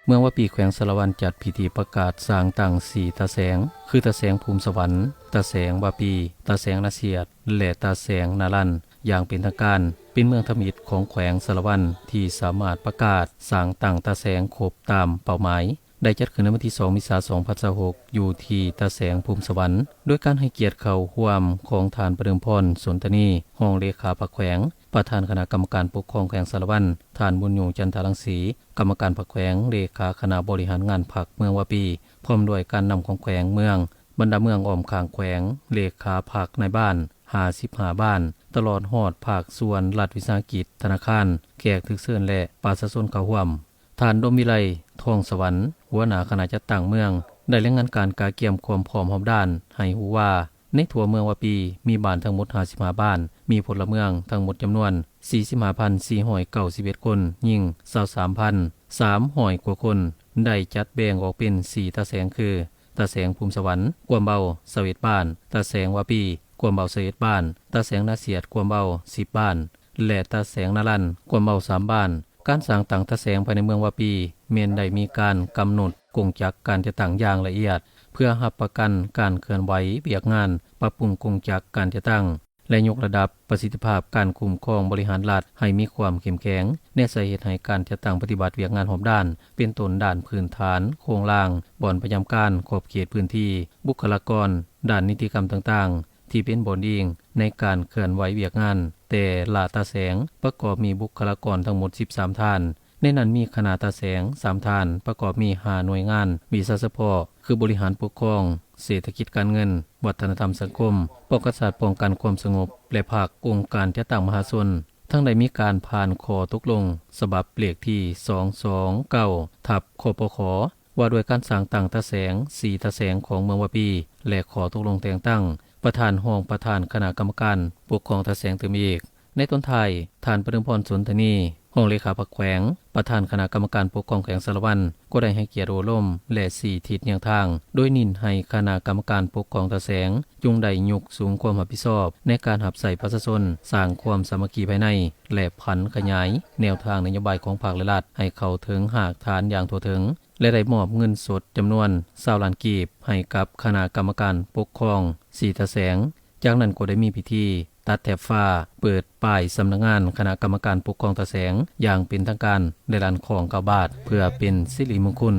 ເມືອງວາປີ ແຂວງສາລະວັນ ຈັດພິທີປະກາດສ້າງຕັ້ງສີ່ຕາແສງ ຄື ຕາແສງພູມສະຫວັນ, ຕາແສງວາປີ, ຕາແສງນາຊຽດ ແລະ ຕາແສງນາລັນ ຢ່າງເປັນທາງການ, ເປັນເມືອງທຳອິດຂອງແຂວງສາລະວັນ ທີ່ສາມາດປະກາດສ້າງຕັ້ງຕາແສງຄົບຕາມເປົ້າໝາຍ. ໄດ້ຈັດຂຶ້ນໃນວັນທີສອງ ເມສາ ສອງພັນຊາວຫົກ ຢູ່ທີ່ຕາແສງພູມສະຫວັນ, ໂດຍການໃຫ້ກຽດເຂົ້າຮ່ວມຂອງທ່ານ ປະເດີມພອນ ສົນທະນີ ຮອງເລຂາພັກແຂວງ, ປະທານຄະນະກຳມະການປົກຄອງແຂວງສາລະວັນ, ທ່ານ ບຸນຍູງ ຈັນທາລັງສີ ກຳມະການພັກແຂວງ, ເລຂາຄະນະບໍລິຫານງານພັກເມືອງວາປີ, ພ້ອມດ້ວຍການນຳຂອງແຂວງ, ເມືອງ, ບັນດາເມືອງອ້ອມຂ້າງແຂວງ, ເລຂາພັກ, ນາຍບ້ານ ຫ້າສິບຫ້າບ້ານ, ຕະຫຼອດຮອດພາກສ່ວນລັດວິສາຫະກິດ, ທະນາຄານ, ແຂກຖືກເຊີນ ແລະ ປະຊາຊົນເຂົ້າຮ່ວມ. ທ່ານ ດົມວິໄລ ທອງສະຫວັນ ຫົວໜ້າຄະນະຈັດຕັ້ງເມືອງ ໄດ້ລາຍງານການກະກຽມຄວາມພ້ອມຮອບດ້ານໃຫ້ຮູ້ວ່າ ໃນທົ່ວເມືອງວາປີ ມີບ້ານທັງໝົດຫ້າສິບຫ້າບ້ານ, ມີພົນລະເມືອງທັງໝົດຈຳນວນສີ່ສິບຫ້າພັນສີ່ຮ້ອຍເກົ້າສິບເອັດຄົນ, ຍິງຊາວສາມພັນສາມຮ້ອຍກວ່າຄົນ, ໄດ້ຈັດແບ່ງອອກເປັນສີ່ຕາແສງ ຄື ຕາແສງພູມສະຫວັນ ກວມເບົາຊາວເອັດບ້ານ, ຕາແສງວາປີ ກວມເບົາຊາວເອັດບ້ານ, ຕາແສງນາຊຽດ ກວມເບົາສິບບ້ານ ແລະ ຕາແສງນາລັນ ກວມເບົາສາມບ້ານ. ການສ້າງຕັ້ງຕາແສງພາຍໃນເມືອງວາປີ ແມ່ນໄດ້ມີການກຳນົດກົງຈັກການຈັດຕັ້ງຢ່າງລະອຽດ ເພື່ອຮັບປະກັນການເຄື່ອນໄຫວວຽກງານ, ປັບປຸງກົງຈັກການຈັດຕັ້ງ ແລະ ຍົກລະດັບປະສິດທິພາບການຄຸ້ມຄອງບໍລິຫານລັດໃຫ້ມີຄວາມເຂັ້ມແຂງ, ແນໃສ່ເຮັດໃຫ້ການຈັດຕັ້ງປະຕິບັດວຽກງານຮອບດ້ານ, ເປັນຕົ້ນດ້ານພື້ນຖານ, ໂຄງລ່າງ, ບ່ອນປະຈຳການ, ຂອບເຂດພື້ນທີ່, ບຸກຄະລາກອນ, ດ້ານນິຕິກຳຕ່າງໆ ທີ່ເປັນບ່ອນອີງໃນການເຄື່ອນໄຫວວຽກງານແຕ່ລະຕາແສງ ປະກອບມີບຸກຄະລາກອນທັງໝົດສິບສາມທ່ານ, ໃນນັ້ນມີຄະນະຕາແສງສາມທ່ານ ປະກອບມີຫ້າໜ່ວຍງານວິຊາສະເພາະ ຄື ບໍລິຫານປົກຄອງ, ເສດຖະກິດການເງິນ, ວັດທະນະທຳສັງຄົມ, ປ້ອງກັນຊາດ, ປ້ອງກັນຄວາມສະຫງົບ ແລະ ພາກອົງການຈັດຕັ້ງມະຫາຊົນ. ທັງໄດ້ມີການຜ່ານຂໍ້ຕົກລົງສະບັບເລກທີສອງສອງເກົ້າທັບ ຄປຂ ວ່າດ້ວຍການສ້າງຕັ້ງຕາແສງສີ່ຕາແສງຂອງເມືອງວາປີ ແລະ ຂໍ້ຕົກລົງແຕ່ງຕັ້ງປະທານ, ຮອງປະທານຄະນະກຳມະການປົກຄອງຕາແສງຕື່ມອີກ. ໃນຕອນທ້າຍ, ທ່ານ ປະເດີມພອນ ສົນທະນີ ຮອງເລຂາພັກແຂວງ, ປະທານຄະນະກຳມະການປົກຄອງແຂວງສາລະວັນ ກໍໄດ້ໃຫ້ກຽດໂອ້ລົມ ແລະ ຊີ້ທິດແນວທາງ, ໂດຍເນັ້ນໃຫ້ຄະນະກຳມະການປົກຄອງຕາແສງ ຈົ່ງໄດ້ຍົກສູງຄວາມຮັບຜິດຊອບໃນການຮັບໃຊ້ປະຊາຊົນ, ສ້າງຄວາມສາມັກຄີພາຍໃນ ແລະ ຜັນຂະຫຍາຍແນວທາງນະໂຍບາຍຂອງພັກ ແລະ ລັດ ໃຫ້ເຂົ້າເຖິງຮາກຖານຢ່າງທົ່ວເຖິງ ແລະ ໄດ້ມອບເງິນສົດຈຳນວນຊາວລ້ານກີບໃຫ້ກັບຄະນະກຳມະການປົກຄອງສີ່ຕາແສງ. ຈາກນັ້ນກໍໄດ້ມີພິທີຕັດແຖບຟ້າ, ເປີດປ້າຍສຳນັກງານຄະນະກຳມະການປົກຄອງຕາແສງຢ່າງເປັນທາງການ ແລະ ລັ່ນຄ້ອງເກົ້າບາດ ເພື່ອເປັນສິລິມຸງຄຸນ.